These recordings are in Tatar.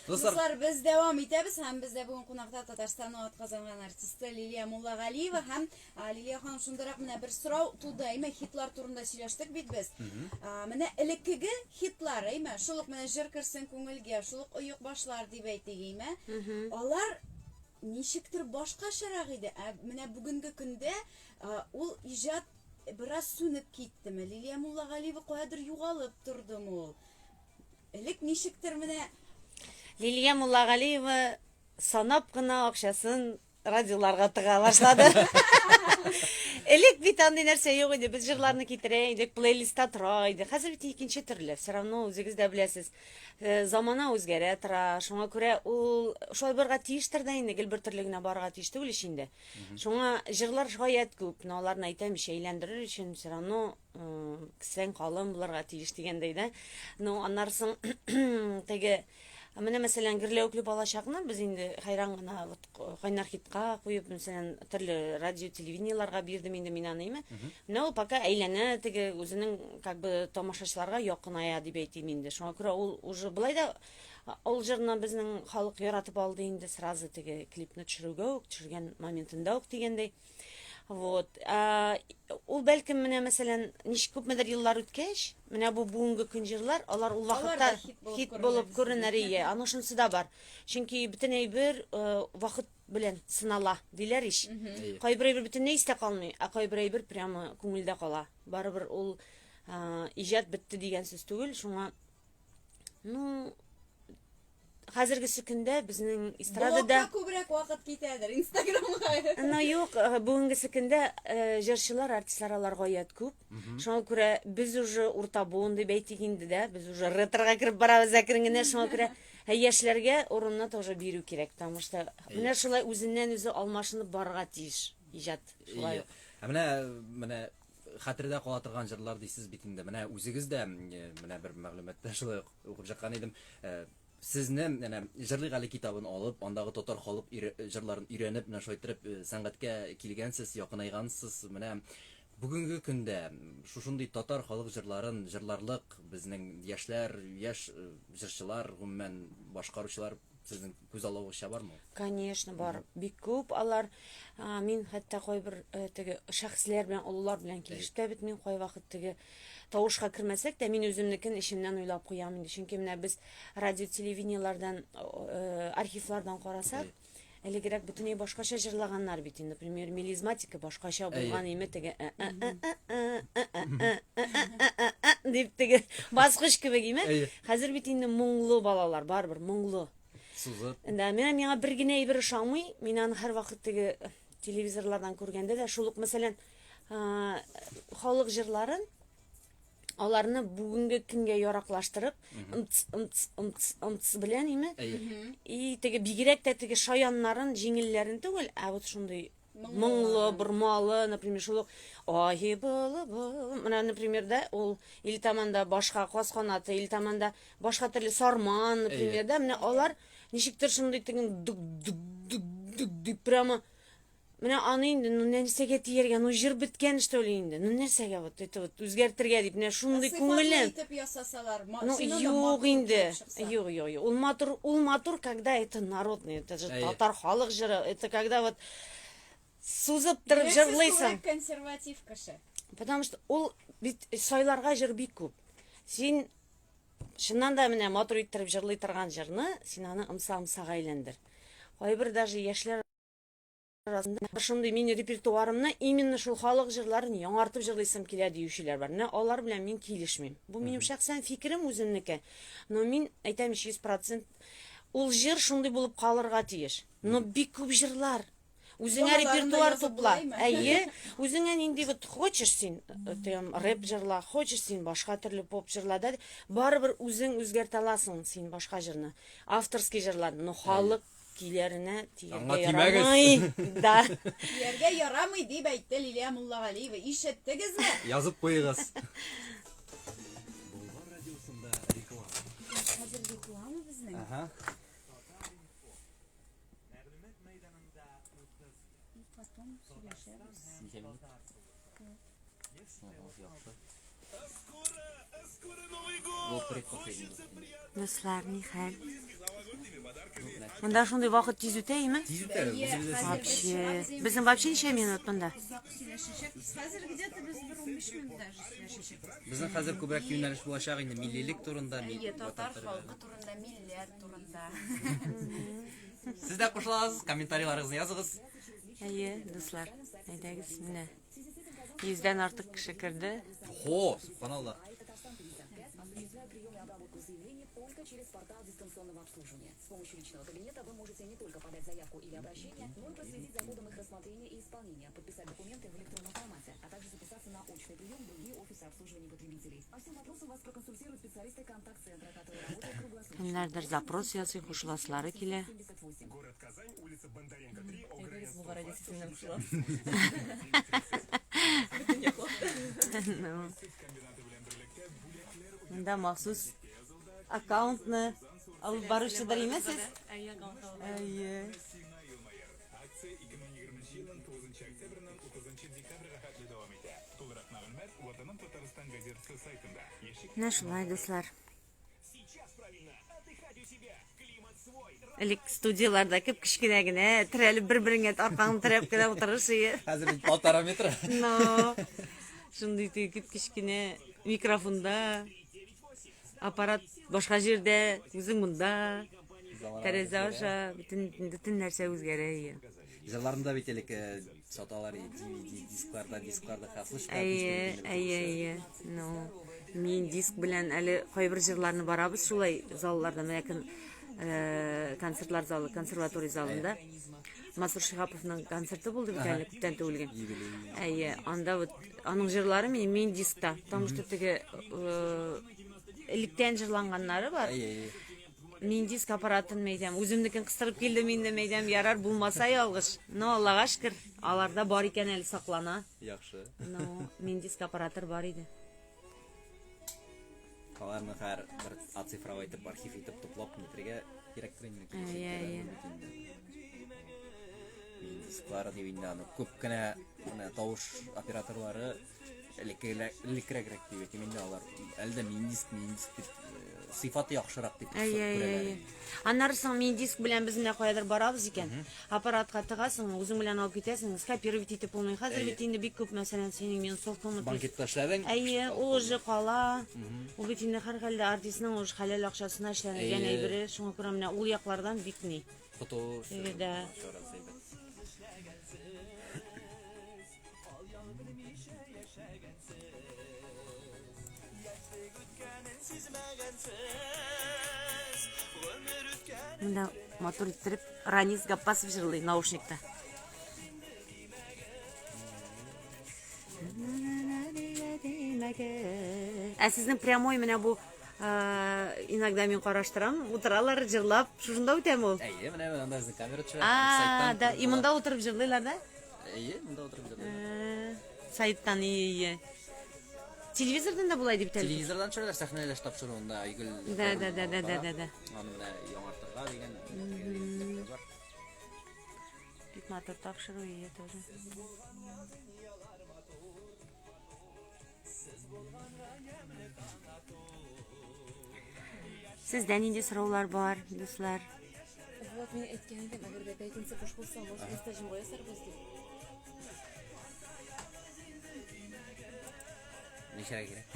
Дуслар, Дуслар, без дәвам итәбез һәм бездә бүген кунакта Татарстанның атказанган артисты Лилия Муллагалиева һәм Лилия ханым, шундарак менә бер сорау туды. Әйме, хитлар турында сөйләштек бит без. Менә элеккеге хитлар, әйме, шул ук менә җыр керсен күңелгә, шул ук оек башлар дип әйтик, әйме. Алар ничектер башкачарак иде. Ә менә бүгенге көндә ул иҗат бераз сүнеп киттеме? Лилия Муллагалиева каядыр югалып тордымы ул? Элек ничектер менә Лилия Муллагалиева санап кына акчасын радиоларга тыга башлады. Элек бит андый нәрсә юк иде. Без җырларны китерә идек, плейлистта тора иде. Хәзер бит икенче төрле. Все равно үзегез дә беләсез. Замана үзгәрә тора. Шуңа күрә ул шулай барырга тиештер дә инде, гел бер төрле генә барырга тиеш түгел ич инде. Шуңа җырлар гаять күп, но аларны әйтәм ич, әйләндерер өчен все равно кесәң калын булырга тиеш дигәндәй дә. Ну, аннары соң теге менә мәсәлән гөрләвекле балачакны без инде хәйран гына вот кайнар хитка куеп, мәсәлән, төрле радио, телевидениеларга бирдем инде мин аны, име. Менә ул пока әйләнә теге үзенең как бы тамашачыларга якыная дип әйтим инде. Шуңа күрә ул уже былай да ул җырны безнең халык яратып алды инде сразу теге клипны төшерүгә үк, төшергән моментында ук дигәндәй. Вот. Ә, ул бәлкем менә мәсәлән, ничек күпмедер еллар үткәч, менә бу бүгенге көн җырлар, алар ул вакытта хит булып күренер ие. Аның шунысы да бар. Чөнки бөтен әйбер э, вакыт белән сынала, диләр ич. Кайбер әйбер бөтенләй истә калмый, ә кайбер әйбер прямо күңелдә кала. Барыбер ул э, иҗат бетте дигән сүз түгел, шуңа ну Хәзергесе көндә безнең эстрадада Блогка күбрәк вакыт китәдер, Инстаграмга. Ну юк, э, бүгенгесе көндә э, җырчылар, артистлар алар гаять күп. Шуңа күрә без уже урта буын дип әйтик инде дә, без уже ретрога кереп барабыз әкрен генә, шуңа күрә э, яшьләргә урынны тоже бирү кирәк, потому что менә шулай үзеннән-үзе алмашынып барырга тиеш иҗат. Шулай ук. Ә менә менә хәтердә кала торган җырлар дисез бит инде. Менә үзегез дә менә бер мәгълүматта шулай ук укып чыккан идем. Сезне менә Җырлыйк әле китабын алып, андагы татар халык җырларын өйрәнеп, менә шулай иттереп сәнгатькә килгәнсез, якынайгансыз. Менә бүгенге көндә шушындый татар халык җырларын җырларлык безнең яшьләр, яшь җырчылар, гомумән, башкаручылар сезнең күз аллавыгызча бармы? Конечно, бар. Бик күп алар. Мин хәтта кайбер э, теге шәхесләр белән, олылар белән килешеп тә бетмим. Кайвакыт теге тавышка кермәсәк тә, мин үземнекен эчемнән уйлап куям инде. Чөнки менә без радио, телевидениеләрдән, э, архивлардан карасак, элегрәк бөтенләй башкача җырлаганнар бит инде. Например, мелизматика башкача булган име теге э, дип теге баскыч кебек име. Хәзер бит инде моңлы балалар, барыбер моңлы. Сузып. Да, менә миңа бер генә әйбер ошамый. Мин аны һәрвакыт теге телевизорлардан күргәндә дә шул ук, мәсәлән, халык җырларын аларны бүгенге көнгә яраклаштырып, ымц, ымц, ымц, ымц белән име? И теге бигрәк тә теге шаяннарын, җиңелләрен түгел, ә вот шундый моңлы, бормалы, например, шул ук Аһи былы был. Менә, например, да, ул или там анда башка каз канаты, или там анда башка төрле сарман, например, да, менә алар ничектер шундый теге дук дук дук дук дип прямо менә аны инде, ну нәрсәгә тияргә, ну җыр беткән что ли инде, ну нәрсәгә вот это вот үзгәртергә дип, менә шундый күңелем. итеп ясасалар, ну юк инде, юк, юк, юк, ул матур, ул матур, когда это народный, это же татар халык җыры, это когда вот сузып торып җырлыйсың. Сез консерватив кеше. Потому что ул бит сайларга җыр бик күп. Син чыннан да менә матур иттереп җырлый торган җырны, син аны ымса-ымсага әйләндер. Кайбер даже яшьләр арасында шундый мин репертуарымны именно шул халык җырларын яңартып җырлыйсым килә диючеләр бар. Менә алар белән мин килешмим. Бу минем шәхсән фикерем үземнеке. Но мин әйтәм ич 100% ул җыр шундый булып калырга тиеш. Но бик күп җырлар. Үзеңә репертуар тупла. Әйе, үзеңә нинди вот хочешь син, э, там рэп җырла, хочешь син башка төрле поп җырла да, барыбер үзең үзгәртә аласың син башка җырны. Авторский җырлар, но халык көйләренә тияргә ярамый. Да. Тияргә ярамый дип әйтте Лилия Муллагалиева. Ишеттегезме? Язып куегыз. Болгар радиосында реклама. Хәзер реклама безнең. Ага. Мәгълүмат мәйданында 30 И потом сөйләшәбез. Ничә минут? Дуслар, ни хәл? Монда шундый вакыт тиз үтә, име? Тиз үтә, үзебез дә сизмибез. Вообще. Безнең вообще ничә минут монда? Озак сөйләшәчәкбез. Хәзер где-то без бер 15 минут даже сөйләшәчәкбез. Безнең хәзер күбрәк юнәлеш булачак инде миллилек турында, Әйе, татар ватан халкы турында, милләт турында. Сез дә кушыла аласыз, комментарийларыгызны языгыз. Әйе, дуслар, әйдәгез менә. Йөздән артык кеше керде. Хо, субханалла. Осуществляю прием и обработку заявлений только через портал дистанционного обслуживания. С помощью личного кабинета вы можете не только подать заявку или обращение, но и проследить за ходом их рассмотрения и исполнения, подписать документы в электронном формате, а также записаться на очный прием в другие офисы обслуживания потребителей. По всем вопросам вас проконсультируют специалисты контакт-центра, которые работают круглосуточно. Кемнәрдер запрос язый, кушыласылары килә. 78. Город Казань, улица Бондаренко 3, Әйдәгез, ОГРН Булгар радиосисеннән кушылабыз. Ну. Монда махсус аккаунтны алып баручыдыр име сез? Әйе, аккаунт алып барам. Әйе. Акция 2020 елның 9 октябреннән 30 декабрьгә хәтле дәвам итә. Тулырак мәгълүмат Ватаным Татарстан газетасы сайтында. Яшик Менә шулай, дуслар. Элек студияләрдә кеп кечкенә генә терәлеп бер-береңә аркаңны терәп кенә утырыш ие. Хәзер бит полтора метра. Но шундый теге кеп кечкенә микрофонда аппарат башка җирдә, үзең монда. Тәрәзә аша бөтен бөтен нәрсә үзгәрә ие. Җырларны да бит элек э, саталар иде, DVD дискларда, дискларда ха флешка Әйе, әйе, әйе. Ну, мин диск белән әле кайбер җырларны барабыз шулай залларда, менә көн э, концертлар залы, консерватория залында. Мансур Шиһаповның концерты булды бит әле күптән түгел генә. Әйе, анда вот аның җырлары мин мин дискта, потому что теге э, электән җырланганнары бар. Әйе, әйе. Мин диск аппаратын мәйтәм, үземнекен кыстырып килдем инде мәйтәм, ярар булмаса ялгыш. Но Аллага шөкер, аларда бар икән әле саклана. Яхшы. Ну, мин диск аппаратор бар иде. Аларны хәр бер оцифровать итеп, архив итеп туплап нитергә кирәктер инде Әйе, киләчәктә әйе. бит инде. Мин дисклары дип инде аны күп кенә менә тавыш операторлары элеккерәгрәк дип әйтим инде алар әле дә мин диск, мин диск дип э, сыйфаты яхшырак дип Әйе, әйе, күрәләр әйе. инде. Аннары соң мин диск белән без менә каядыр барабыз икән. Аппаратка тыгасың, үзең белән алып китәсең, скопировать итеп булмый. Хәзер Әйе. бит инде бик күп, мәсәлән, синең минусовкаңны Банкетта эшләдең. Әйе, ул уже кала. Ул бит инде һәрхәлдә артистның уже хәләл акчасына эшләнелгән Әйе. әйбере. Шуңа күрә менә ул яклардан бик ни. Фото Әйе, дә. чарасы әйбәт. Монда матур иттереп Ранис Гаппасов җырлый наушникта. Ә сезнең прямой менә бу э, иногда мин караштырам, утыралар җырлап, шушында үтәме ул? Әйе, менә анда безнең камера төшә. А, Сайттан да, и күреп монда була. утырып җырлыйлар да? Әйе, монда утырып җырлыйлар. Э, Сайттан ие, ие. Телевизордан да болай дип тәле. Телевизордан төшерәләр сәхнәләш тапшыруында Айгөл. Да, да, да, да, да, да, да. Аны менә яңартырга дигән фикерләр бар. Бик матур тапшыру ие тоже. Сездә нинди сораулар бар, дуслар? Вот мин әйткән идем, әгәр дә пятница буш булса, может, без дә җомга ясарбыз дип. Ничәргә кирәк?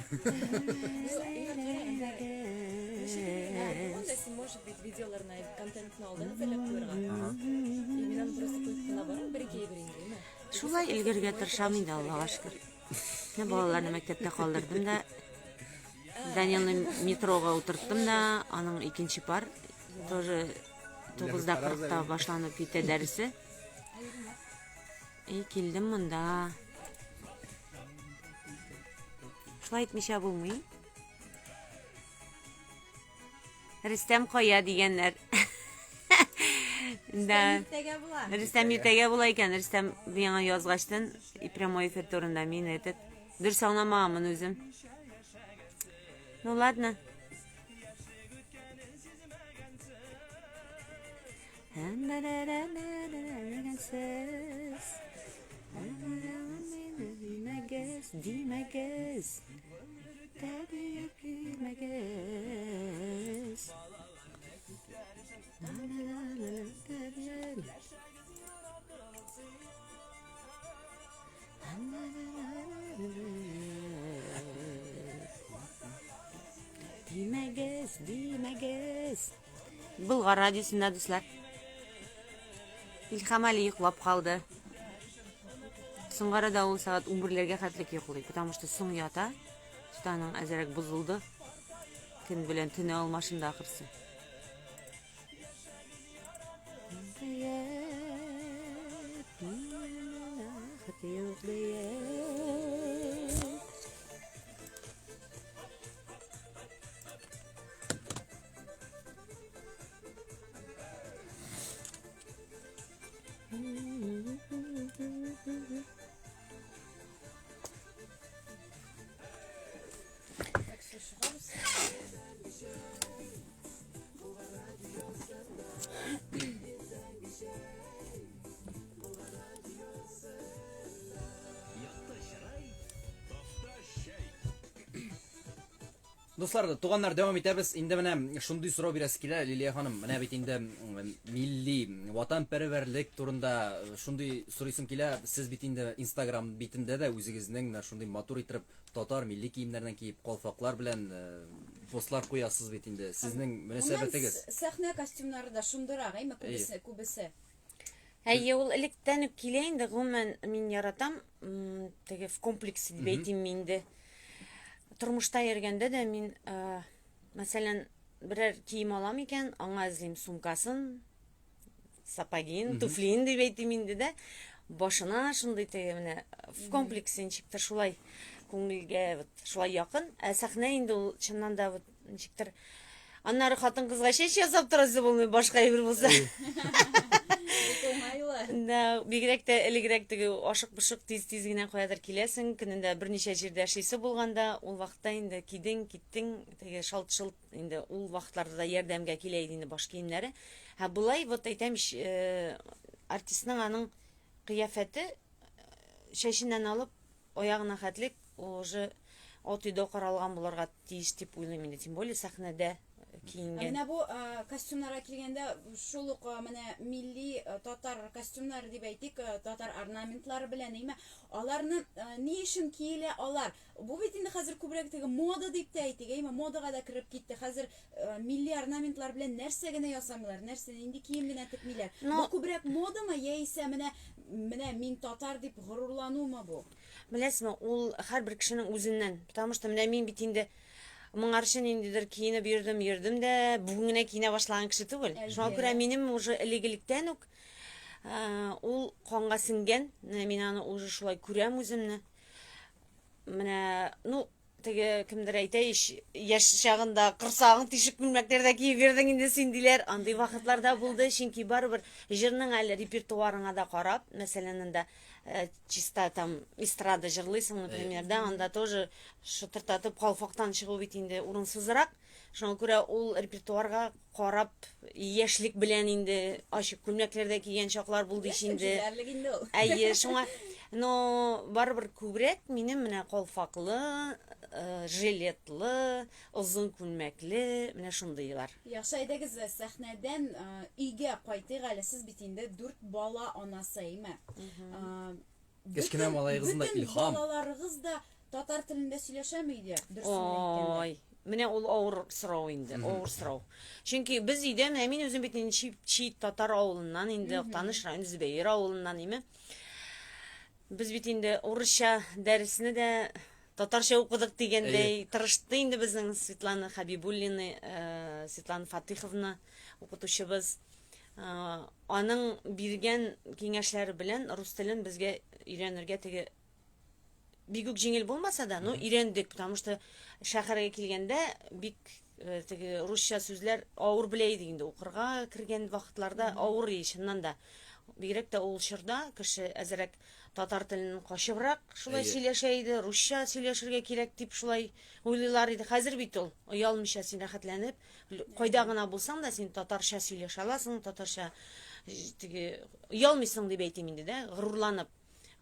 Булган да син, может быть, видеоларны, контентны алдан әзерләп куярга. И мин аны просто куеп кына барам, бер-ике әйбер инде, әйме? Шулай өлгергә тырышам инде, Аллага шөкер. Менә балаларны мәктәптә калдырдым да, Данилны метрога утырттым да, аның икенче пар тоже 9:40-та башланып китә дәресе. И килдем монда. Шулай итмичә булмый. Рөстәм кая дигәннәр. Да. Иртәгә була. Рөстәм иртәгә була икән. Рөстәм миңа язгачтын и прямой эфир турында мин этот дөрес аңламаганмын үзем. Ну ладно. Димәгез, димәгез, тәбиеп димәгез. Димәгез, димәгез. Болгар радиосында, дуслар. Илхам әле йоклап калды. Соңгы арада ул сәгать 11-ләргә хәтлек йоклый, потому что соң ята. Что аның әзрәк бозылды. Көн белән төне алмашынды ахрысы. Дуслар, туганнар, дәвам итәбез. Инде менә шундый сорау бирәсе килә, Лилия ханым. Менә бит инде милли ватанпәрвәрлек турында шундый сорыйсым килә. Сез бит инде Инстаграм битендә дә үзегезнең менә шундый матур итеп татар милли киемнәреннән киеп, калфаклар белән постлар куясыз бит инде. Сезнең мөнәсәбәтегез? Сәхнә костюмнары да шундырак, әйме, күбесе, күбесе. Әйе, ул электән үк килә инде, гомумән, мин яратам, теге в комплексе дип әйтим инде. Тормышта йөргәндә дә мин, мәсәлән, берәр кием алам икән, аңа эзлим сумкасын, сапогин, туфлин дип әйтим инде дә. Башына шундый теге менә в комплексе ничектер шулай күңелгә вот шулай якын. Ә сәхнә инде ул чыннан да вот ничектер Аннары хатын-кызга чәч ясап торасы булмый, башка әйбер булса. Бик уңайлы. Да, бигрәк тә элегрәк теге ашык-пошык тиз-тиз генә каядыр киләсең, көнендә берничә җирдә эшлисе булганда, ул вакытта инде кидең, киттең, теге шалт-шолт Инде ул вакытларда да ярдәмгә килә иде инде баш киемнәре. Ә болай вот әйтәм ич, э, артистның аның кыяфәте э, чәченнән алып аягына хәтлек уже от и до каралган булырга тиеш дип уйлыйм инде, тем более сәхнәдә Ә киенгән. Менә бу э, костюмнарга килгәндә, шул ук менә милли татар костюмнары дип әйтик, татар орнаментлары белән, әйме, аларны ни өчен киелә алар? Бу бит инде хәзер күбрәк теге мода дип тә әйтик, әйме, модага да кереп китте. Хәзер э, милли орнаментлар белән нәрсә генә ясамыйлар, нәрсә, нинди кием генә текмиләр. Но Бу күбрәк модамы, яисә менә менә мин татар дип горурланумы бу? Беләсезме, ул һәрбер кешенең үзеннән. Потому что менә мин бит инде моңарчы ниндидер киенеп йөрдем, йөрдем дә, бүген генә киенә башлаган кеше түгел. Шуңа күрә Әйе. минем уже элек-электән үк э, ул канга сеңгән. Менә мин аны уже шулай күрәм үземне. Менә, ну, теге кемдер әйтә ич, яшь чагында корсагың тишек күлмәкләрдә киеп йөрдең инде син диләр. Андый вакытлар да булды, чөнки барыбер җырның әле репертуарыңа да карап, мәсәлән, анда э, чиста там эстрада җырлыйсың, например, да, анда тоже шытыртатып калфактан чыгу бит инде урынсызрак. Шуңа күрә ул репертуарга карап, яшьлек белән инде ачык күлмәкләр дә кигән чаклар булды ич Яшьлек инде. җүләрлек инде ул. Әйе, шуңа, но барыбер күбрәк минем менә калфаклы, э, жилетлы, озын күлмәкле, менә шундыйлар. Яхшы, әйдәгез, сәхнәдән э, өйгә кайтыйк әле. Сез бит инде дүрт бала анасы, әйме? Э, Кечкенә Бөтен, малаегызның да бөтен илһам. балаларыгыз да татар телендә сөйләшәме өйдә, дөресен генә әйткәндә? Ой, менә ул авыр сорау инде, авыр сорау. Чөнки без өйдә, менә мин үзем бит инде чит, чит татар авылыннан инде, Актаныш районы Зөбәер авылыннан име. Без бит инде урысча дәресне дә татарча укыдык дигәндәй, тырышты инде безнең Светлана Хабибуллина, э, Светлана Фатыховна укытучыбыз. Аның биргән киңәшләре белән рус телен безгә өйрәнергә теге бик үк җиңел булмаса да, но өйрәндек, потому что шәһәргә килгәндә бик э, теге русча сүзләр авыр белә идек инде укырга кергән вакытларда авыр иде чыннан да. Бигрәк тә ул чорда кеше әзрәк татар телен качыбрак шулай сөйләшә иде, русча сөйләшергә кирәк дип шулай уйлыйлар иде. Хәзер бит ул оялмыйча син рәхәтләнеп Кайда гына булсаң да, син татарча сөйләшә аласың, татарча теге оялмыйсың дип әйтим инде дә, горурланып.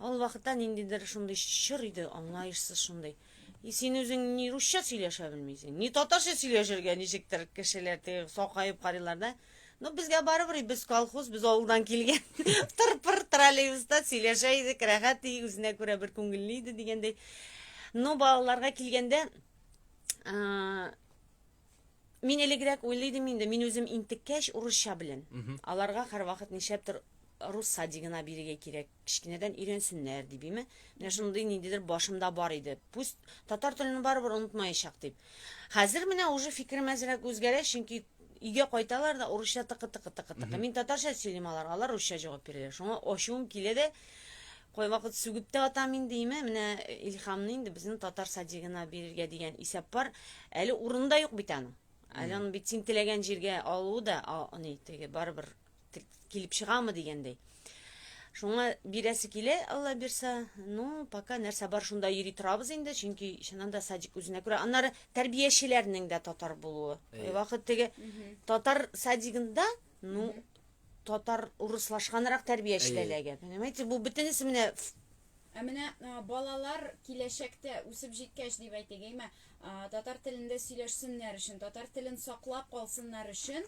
Ул вакытта ниндидер шундый чор иде, аңлаешсыз шундый. И син үзең ни русча сөйләшә белмисең, ни татарча сөйләшергә ничектер кешеләр теге сакаеп карыйлар да. Ну, безгә барыбер, без колхоз, без авылдан килгән. Тыр-пыр троллейбуста сөйләшә идек, рәхәт, үзенә күрә бер күңелле иде дигәндәй. Но балаларга килгәндә, Мин элегрәк уйлый идем инде, мин үзем интеккәч урысча беләм. Аларга һәрвакыт нишләптер рус садигына бирергә кирәк, кечкенәдән өйрәнсеннәр дип, име. Менә шундый ниндидер башымда бар иде. Пусть татар телен барыбер онытмаячак дип. Хәзер менә уже фикерем әзрәк үзгәрә, чөнки өйгә кайталар да урысча тыкы-тыкы-тыкы-тыкы. Мин татарча сөйлим аларга, алар русча җавап бирәләр. Шуңа ачуым килә дә, кайвакыт сүгеп тә атам инде, име. Менә Илһамны инде безнең татар садигына бирергә дигән исәп бар. Әле урыны да юк бит аның. Әле аны бит син теләгән җиргә алуы да, ни, теге барыбер килеп чыгамы дигәндәй. Шуңа бирәсе килә, Алла бирсә. Ну, пока нәрсә бар, шунда йөри торабыз инде, чөнки чыннан да садик үзенә күрә. Аннары тәрбиячеләрнең дә татар булуы. Вакыт теге татар садигында, ну, татар урыслашканрак тәрбиячеләр эләгә. Понимаете, бу бөтенесе менә Ә менә балалар киләчәктә үсеп җиткәч дип әйтик, әйме, татар телендә сөйләшсеннәр өчен, татар телен саклап калсыннар өчен,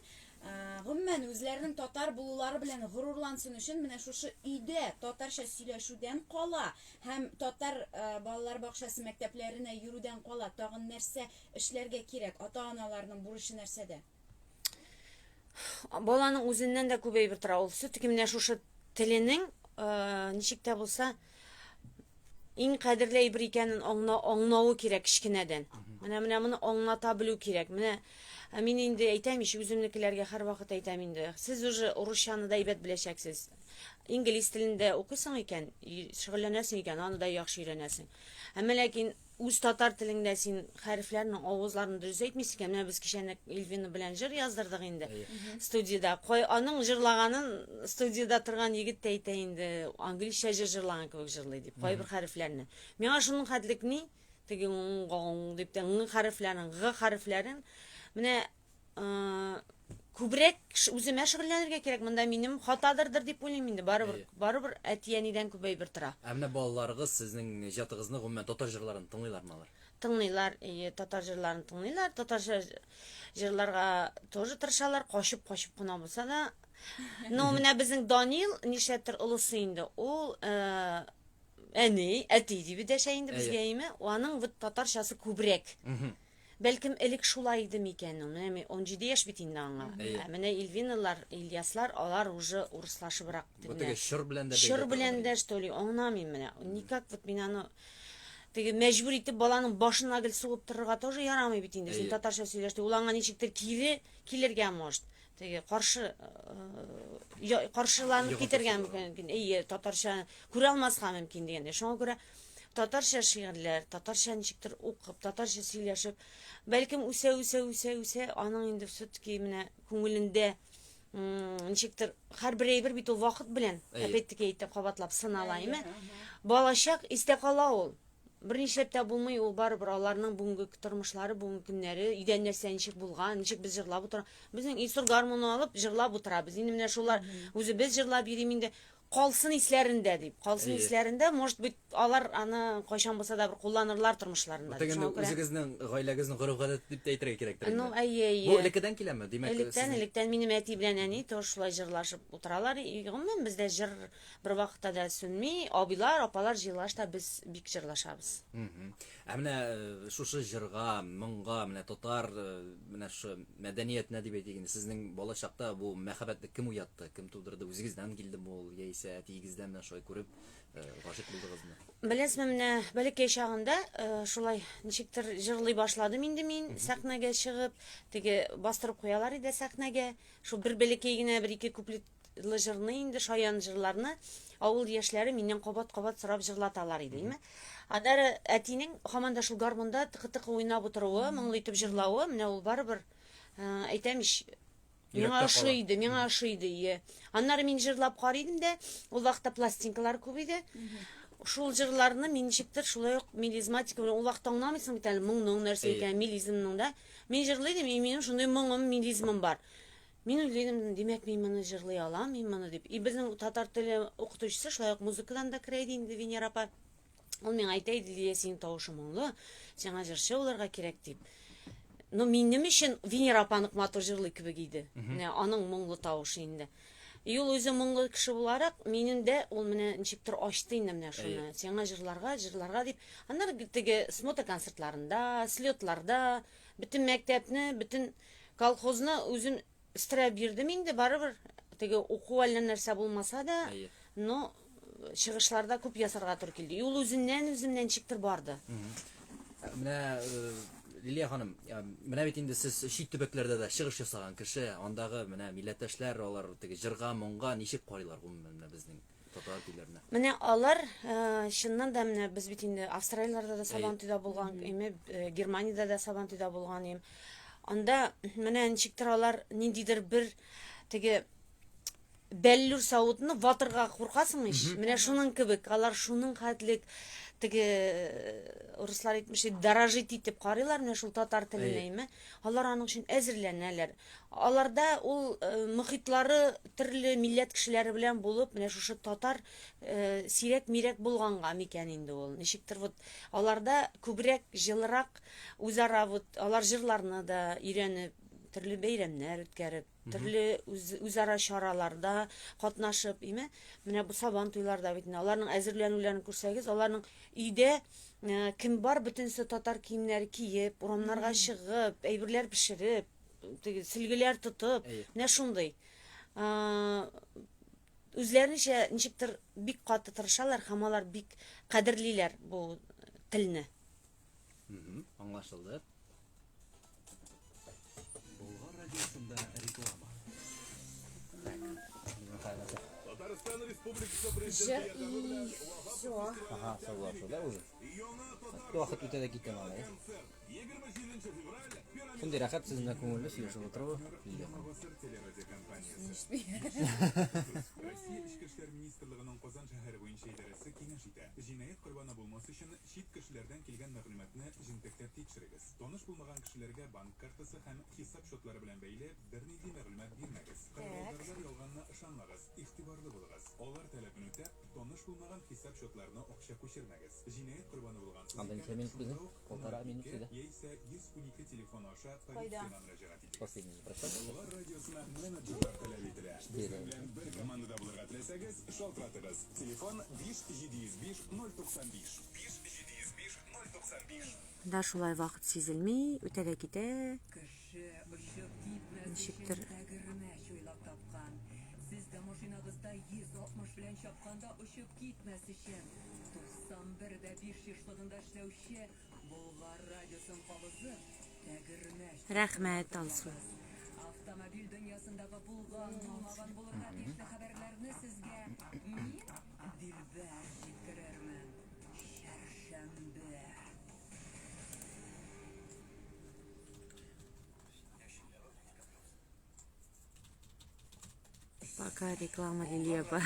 гомумән үзләренең татар булулары белән горурлансын өчен менә шушы өйдә татарча сөйләшүдән кала һәм татар балалар бакчасы мәктәпләренә йөрүдән кала тагын нәрсә эшләргә кирәк? Ата-аналарның бурычы нәрсәдә? Баланың үзеннән дә күп әйбер тора. Ул все-таки менә шушы теленең ничек тә булса иң кадерле әйбер икәнен аңна, аңлавы кирәк кечкенәдән. Менә менә моны аңлата белү кирәк. Менә мин инде әйтәм ич, үземнекеләргә һәрвакыт әйтәм инде. Сез уже урысчаны да әйбәт беләчәксез. Инглиз телендә укыйсың икән, шөгыльләнәсең икән, аны да яхшы өйрәнәсең. Әмма ләкин Үз татар телеңдә син хәрефләрнең авызларын дөрес әйтмисең икән. Менә без кичәне Эльвина белән җыр яздырдык инде студиядә. Кай аның җырлаганын студиядә торган егет тә әйтә инде, английча җыр җырлаган кебек җырлый дип, кайбер хәрефләрне. Миңа шуның хәтлек ни, теге ң, ң дип тә ң хәрефләрен, г хәрефләрен менә күбрәк үземә шөгыльләнергә кирәк. Монда минем хатадырдыр дип уйлыйм инде. Барыбер, барыбер әти-әнидән күп әйбер тора. Ә менә балаларыгыз сезнең иҗатыгызны, гомумән, татар җырларын тыңлыйлармы алар? Тыңлыйлар, әйе, татар җырларын тыңлыйлар. Татарча җырларга тоже тырышалар, качып-качып кына булса да. Но менә безнең Данил, нишләптер олысы инде, ул әни, әти дип дәшә инде безгә, әйеме? Аның вот татарчасы күбрәк. Бәлкем элек шулай иде микән ул? Менә мин 17 яшь бит инде аңа. Ә менә Ильвиналар, Ильяслар, алар уже урыслашыбрак. Бу теге чор белән дә бәйле. Чор белән дә, что ли, аңламыйм менә. Никак вот мин аны теге мәҗбүр итеп баланың башына гел сугып торырга тоже ярамый бит инде. Син татарча сөйләш, ул аңа ничектер кире килергә может. Теге каршы э, каршыланып китергә мөмкин. Әйе, татарча күрә алмаска мөмкин дигәндә. Шуңа күрә татарча шигырьләр, татарча ничектер укып, татарча сөйләшеп, бәлкем үсә, үсә, үсә, үсә, аның инде все-таки менә күңелендә ничектер һәрбер әйбер бит ул вакыт белән, опять-таки әйтә, кабатлап сынала, әйме? Балачак истә кала ул. Бернишләп тә булмый, ул барыбер аларның бүгенге тормышлары, бүгенге көннәре, өйдә нәрсә ничек булган, ничек без җырлап утыра. Безнең Илсур гармуны алып җырлап утырабыз. Инде менә шулар үзебез җырлап йөрим инде. Калсын исләрендә дип. Калсын Әйе. исләрендә, может быть, алар аны кайчан булса да бер кулланырлар тормышларында. Бу дип. тегенне Шуңа күрә. үзегезнең гаиләгезнең гореф-гадәте дип тә әйтергә кирәктер Ну, инде. әйе, әйе. Бу элеккедән киләме? Димәк, Электән, сезнең электән минем әти белән әни тоже шулай җырлашып утыралар. И, Гомумән, бездә җыр бер вакытта да сүнми. Абыйлар, апалар җыелгач та без бик җырлашабыз. Мгм. Ә менә э, шушы җырга, моңга, менә татар, э, менә шушы мәдәниятенә дип әйтик инде, сезнең балачакта бу мәхәббәтне кем уятты, кем тудырды? Үзегездән килдеме ул, яисә әтиегездән менә шулай күреп, э, гашыйк булдыгызмы? Беләсезме, менә бәләкәй чагында шулай ничектер җырлый башладым инде мин, сәхнәгә чыгып, теге бастырып куялар иде сәхнәгә. Шул бер бәләкәй генә бер-ике куплетлы җырны инде, шаян җырларны авыл яшьләре миннән кабат-кабат сорап җырлаталар иде, име. Аннары әтинең һаман да шул гармунда тыкы-тыкы уйнап утыруы, моңлы итеп җырлавы, менә ул барыбер, әйтәм ич, миңа Йөрәктә кала. ошый иде, миңа ошый иде, ие. Аннары мин җырлап карый идем дә, ул вакытта пластинкалар күп иде. Шул җырларны мин ничектер шулай ук мелизматика белән, ул вакытта аңламыйсың бит әле моңның нәрсә Әйе. икәнен, мелизмның да. Мин җырлый идем, и минем шундый моңым, мелизмым бар. Мин уйлый идем, димәк, мин моны җырлый алам, мин моны дип. И безнең татар теле укытучысы шулай ук музыкадан да керә иде инде Венера апа. Ул миңа әйтә иде, Лилия, синең тавышың моңлы, сиңа җырчы булырга кирәк дип. Но минем өчен Венера апа нык матур җырлый кебек иде. Менә аның моңлы тавышы инде. И ул үзе моңлы кеше буларак, минем дә ул менә ничектер ачты инде менә шуны. Сиңа җырларга, җырларга дип. Аннары теге смотр концертларында, слетларда, бөтен мәктәпне, бөтен Колхозны үзем өстерәп йөрдем инде, барыбер. Теге уку әллә нәрсә булмаса да, Әйе. но чыгышларда күп ясарга туры килде. И ул үзеннән үземнән ничектер барды. Менә э, Лилия ханым, э, менә бит инде сез чит төбәкләрдә дә чыгыш ясаган кеше, андагы менә милләттәшләр, алар теге җырга, моңга ничек карыйлар гомумән менә безнең татар көйләренә? Менә алар, э, чыннан да менә без бит инде Австралияләрдә дә Сабантуйда булган, име, э, Германиядә дә Сабантуйда булган им. Анда менә ничектер алар ниндидер бер теге бәллүр савытны ватырга куркасың ич. Менә шуның кебек, алар шуның хәтлек теге э, урыслар әйтмешли, дорожить итеп карыйлар менә шул татар теленә, име. Алар аның өчен әзерләнәләр. Аларда ул э, мохитлары төрле милләт кешеләре белән булып, менә шушы татар э, сирәк-мирәк булганга микән инде ул. Ничектер вот аларда күбрәк җылырак үзара вот алар җырларны да өйрәнеп, төрле бәйрәмнәр үткәреп, төрле үз, үзара чараларда катнашып, име? Менә бу сабан туйларда бит инде аларның әзерләнүләрен күрсәгез, аларның өйдә э, кем бар, бөтенесе татар киемнәре киеп, урамнарга чыгып, әйберләр пешереп, теге сөлгеләр тотып, Әйе. менә шундый. Э, Үзләренчә ничектер бик каты тырышалар һәм алар бик кадерлиләр бу телне. Мгм, Аңлашылды. Болгар радиосында реклама. Татарстан Республикасы Җыр Президенты и все. Ага, согласна, да, уже? Вакыт үтә дә китә малай. 27 февраль Шундый рәхәт сезнең белән күңелле сөйләшеп утыру. Лилия ханым. Гасыр телерадиокомпаниясе. Россия Эчке эшләр министрлыгының Казан шәһәре буенча идарәсе киңәш итә. Җинаять корбаны булмас өчен чит кешеләрдән килгән мәгълүматны җентекләп тикшерегез. Таныш булмаган кешеләргә банк картасы һәм хисап счетлары белән бәйле бернинди мәгълүмат бирмәгез. Кырыгалдарлар ялганына ышанмагыз, игътибарлы булыгыз. Алар таләбен үтәп, таныш булмаган хисап счетларына акча күчермәгез. Җинаять корбаны булгансыз Анда ничә икән, минут шунда безнең? ук Полтора минут 02 иде. яисә 112 телефоны аша Кайда? полициягә мөрәҗәгать итегез. Последний прочитал. Болгар радиосына менеджерлар таләп ителә. Безнең белән бер командада булырга теләсәгез, шалтыратыгыз. Телефон 5 705 095. 5 705 095. Да шулай вакыт сизелми, үтә дә китә. Кеше очып китмәс Ничектер. өчен тәгәрмәч уйлап тапкан. Сез дә машинагызда 160 белән чапканда очып китмәс өчен 91 дә 5 ешлыгында эшләүче Болгар радиосын кабызып, тәгәрмәч Рәхмәт, Алсу. Автомобиль дөньясындагы булган, булмаган булырга тиешле хәбәрләрне сезгә мин, Дилбәр, җиткерермен. Чәршәмбе. Пока реклама Лилия апа.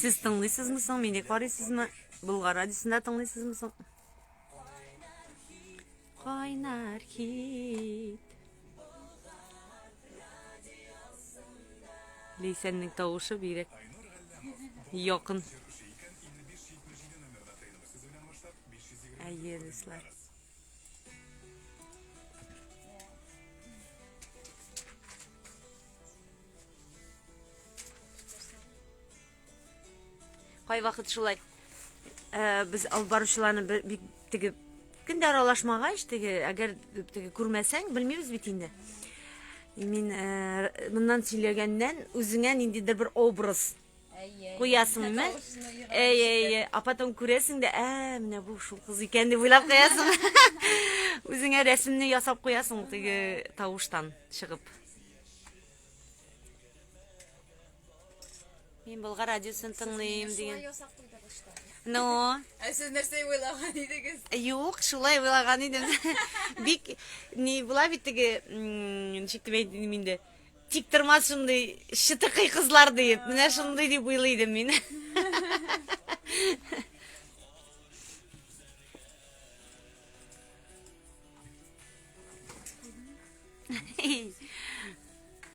Сез тыңлыйсызмы соң, мине карыйсызмы? Болгар радиосында тыңлыйсызмы соң? Кайнар хит. Ләйсәннең тавышы бигрәк якын. Әйе, дуслар. Кайвакыт шулай э, без алып баручыларны бер- бик теге көндә аралашмагач, теге әгәр теге күрмәсәң, белмибез бит инде. И Мин э, моннан сөйләгәннән үзеңә ниндидер бер образ Әйе. куясыңмы? Тавышны ерак Әй, әй, әй. А потом күрәсең дә, ә, менә бу шул кыз икән дип уйлап куясың. Үзеңә рәсемне ясап куясың теге тавыштан чыгып. Мин Болгар радиосын тыңлыйм Шулай дигән. ясап куйдыгыз что. Ну, Ә сез нәрсә уйлаган идегез? юк, шулай уйлаган идем. Бик ни була бит теге, м, ничек дип әйтим инде. Тик тормас шундый чытыкый кызлар диеп, менә шундый дип уйлый идем мин.